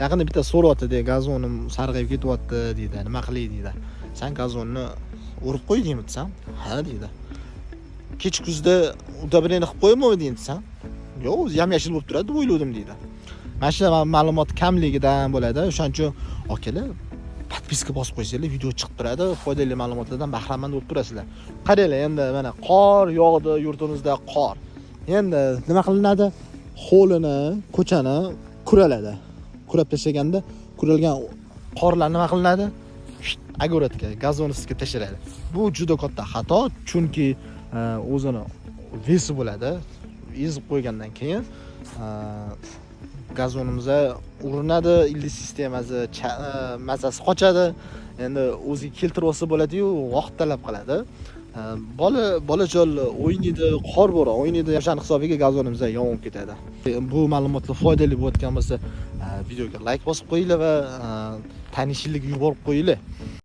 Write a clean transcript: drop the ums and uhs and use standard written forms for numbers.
Yaqinda bitta so'rayapti, gazonim sarg'ayib ketyapti deydi, nima qilay deydi. San gazonni o'rib qo'ydingmi desam, ha deydi. Kech kuzda удобрение qilib qo'ymaymi desam, yo'q, o'zi yam yashil bo'lib turadi deb o'ylovdim deydi. Mana shu ma'lumot kamligidan bo'ladi. O'shaning uchun, akalar, подписка bosib qo'ysanglar, video chiqib turadi, foydali ma'lumotlardan bahramand bo'lib turasizlar. Qaranglar, endi mana qor yog'di, yurtimizda qor. Endi nima qilinadi? Hovlini, ko'chani kuraladi. Kurab tashlaganda kuralgan qorlar nima qilinadi? Огород ga, gazon ustiga tashlanadi. Bu juda katta xato, chunki o'zini вес i bo'ladi. Ezib qo'ygandan keyin gazonimizga urinadi, ildiz sistemasi mazasi qochadi. Endi o'ziga keltirib olsa bo'ladi-yu, vaqt talab qiladi. Bola bolajonlar o'ynaydi, qor bo'ron o'ynaydi, o'shani hisobiga gazonimiz yonib ketadi. Bu ma'lumotlar foydali bo'layotgan bo'lsa, videoga layk bosib qo'yinglar va tanishinglarga yuborib qo'yinglar.